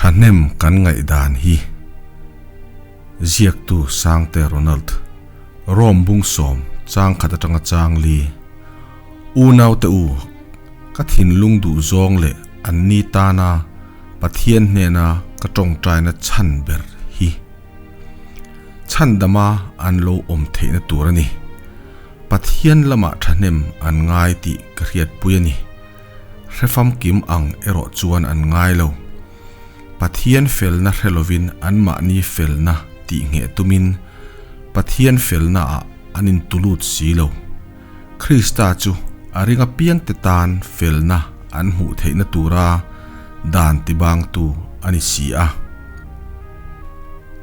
Thahnem kan ngaihdan hi ziaktu Sangte Ronald, Rome bung sawm chang khat atanga chang li, Unaute u, ka thinlung duh zawng leh anni tana Pathian hnena ka tawngtaina chhan ber hi chhandama an lo awm theihna tur a ni. Pathian lamah thahnem an ngai tih ka hriatpui a ni. Hre famkim ang erawh chuan an ngai lo. Pathian felna hre lovin anmahni felna tih ngheh tumin Pathian felnaah an intulut si lo. Krista chu a ring apiangte tan felna an hmuh theihna tura dan tibangtu a ni si a.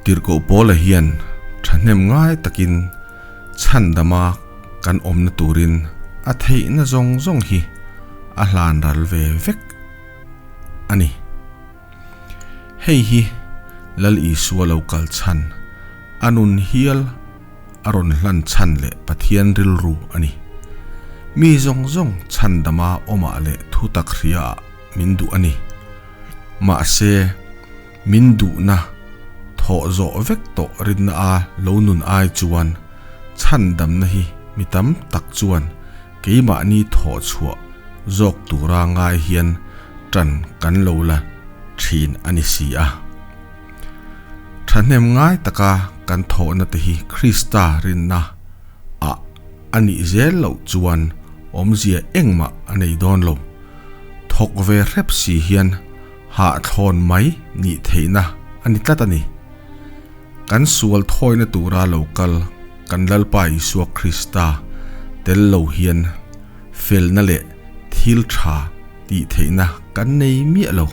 Tirhkoh Paula hian thahnem ngai takin chhandama kan awmna turin a theihna zawng zawng hi a hlan ral ve vek a ni. Hei hi Lal Isua lo kal chhan, a nun hial a rawn hlan chhan leh Pathian rilru a ni. Mi zawng zawng chhandama awmah leh thutak hriaah min duh a ni. Mahse, Min duhna thawh zawh vek tawh rinna a lo nun ai chuan chhandamna hi mi tam tak chuan keimahni thawh chhuah zawk tura ngai hian tan kan lo la thin a ni si a. Thahnem ngai taka kan thawhna te hi Krista rinna ah a nih zel loh chuan awmzia engmah a nei dawn lo. Thawk ve hrep si hian Hahthlawn mai nih theihna a ni tlat a ni. Kan sual thawina tura lo kal kan Lalpa Isua Krista tel lo hian felna leh thil tha tih theihna kan nei miah lo.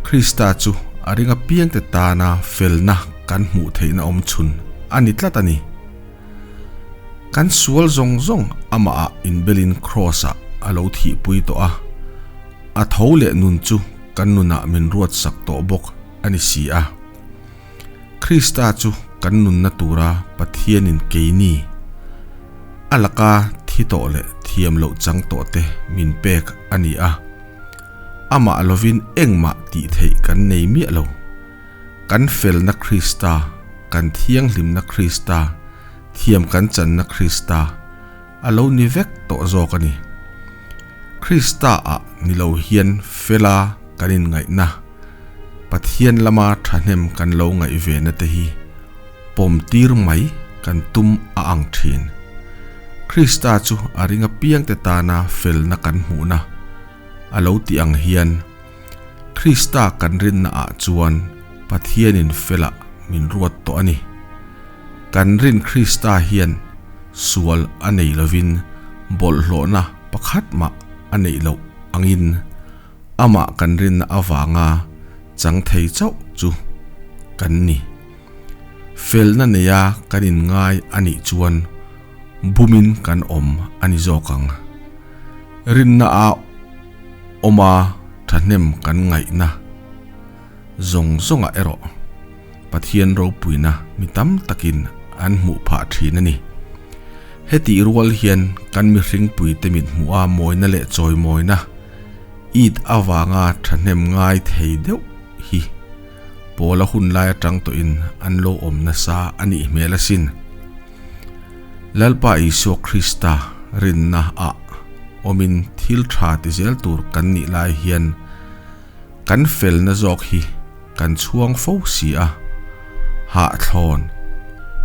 Krista chu a ring apiangte tana felna kan hmuh theihna awm chhun a ni tlat a ni. Kan sual zawng zawng amahah inbelin Kraws-ah a lo thihpui tawh a, a tho leh nun chu kan nunah min ruatsak tawh bawk a ni si a. Krista chu kan nunna tura Pathianin keini a laka thi tawh leh thiam loh chang tawhte min pek a ni a, amah lovin engmah tih theih kan nei miah lo. Kan felna Krista, kan thianghlimna Krista, thiam kan channa Krista a lo ni vek tawh zawk a ni. Krista-ah ni lo hian fela kan inngaihna, Pathian lama thahnem kan lo ngaih vena te hi pawm tir mai kan tum a ang thin. Krista chu a ring apiangte tana felna kan hmuhna a lo tih ang hian, Krista kan rinna ah chuan Pathianin felah min ruat tawh a ni. Kan rin Krista hian sual a nei lovin bawlhhlawhna pakhat mah a neih loh angin amah kan rinna avanga chang thei chauh chu kan ni. Felna neia kan inngai a nih chuan bumin kan awm a ni zawk ang. Rinna a awma thahnem kan ngaihna zawng zawngah erawh Pathian ropuina mi tam takin an hmuh phah thin a ni. Hetih rual hian kan mihringpuite mit hmuha mawina leh chawimawina it avanga thahnem ngai thei deuh hi Pawla hun lai atang tawhin an lo awm nasa a nih hmel asin. Lalpa Isua Krista rinna ah awmin thil tha ti zel tur kan nih lai hian kan felna zawk hi kan chhuang fo si a, hahthlawn,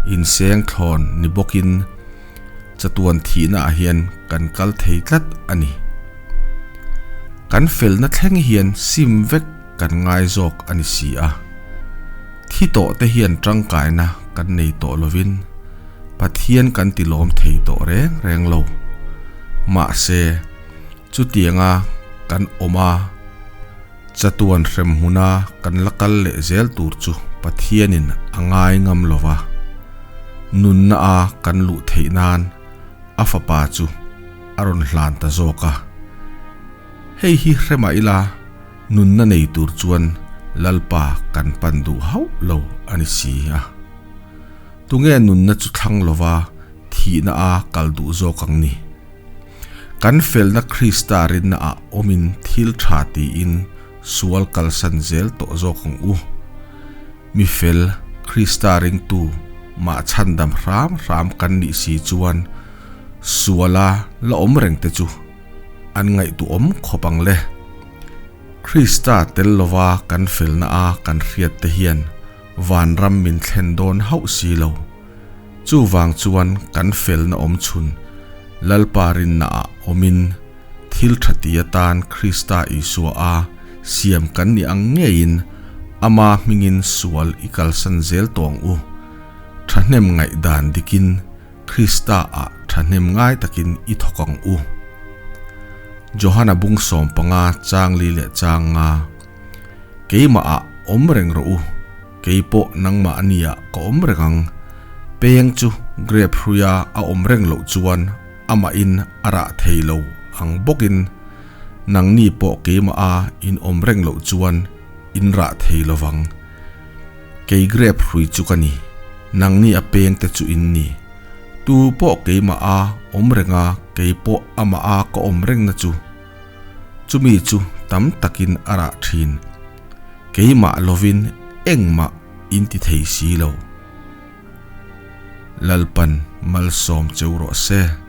inseng thlawn ni bawkin chatuan thihna ah hian kan kal thei tlat a ni. Kan felna thleng hian sim vek kan ngai zawk a ni si a. Thi tawh te hian tangkaina kan nei tawh lovin Pathian kan ti lawm thei tawh reng reng lo. Mahse, chutianga kan awm a, chatuan hrem hmuna kan la kal leh zel tur chu Pathianin a ngai ngam lo va, nunna a kan luh theih nan a fapa chu a rawn hlan ta zawk a. Hei hi hre mah ila, Nunna nei tur chuan Lalpa kan pan duh hauh lo a ni si a. Tunge nunna chu thlang lova thihna a kal duh zawk ang ni? Kan felna Krista rinna ah awmin thil tha tiin sual kalsan zel tawh zawk ang u. Mi fel, Krista ringtu mah chhandam hram hram kan nih si chuan suala la awm reng te chu an ngaihtuahawm khawp ang le. Krista tel lova kan felna a kan hriat te hian vanram min thlen dawn hauh si lo. Chuvang chuan kan felna awm chhun Lalpa rinnaah awmin thil tha ti atan Krista Isua a siam kan ni ang ngeiin ama hmingin sual i kalsan zel tawh ang u. Thahnem ngaihdan dikin Krista ah thahnem ngai takin i thawk ang u. Johana bung 15 chang li leh chang nga. Keimah ah awm reng rawh u. Kei pawh nangmah ania ka awm reng ang. Peng chu grape hruia a awm reng loh chuan amahin a rah thei lo ang bawkin nangni pawh keimah a in awm reng loh chuan in rah thei lo vang. Kei grape hrui chu ka ni, nangni a peng te chu in ni. Tu pawh keimah a awm reng a kei pawh amah a ka awm reng na chu chumi chu tam takin a rah thin. Keimah lovin engmah in ti thei si lo. Lalpan malsawm cheu rawh se.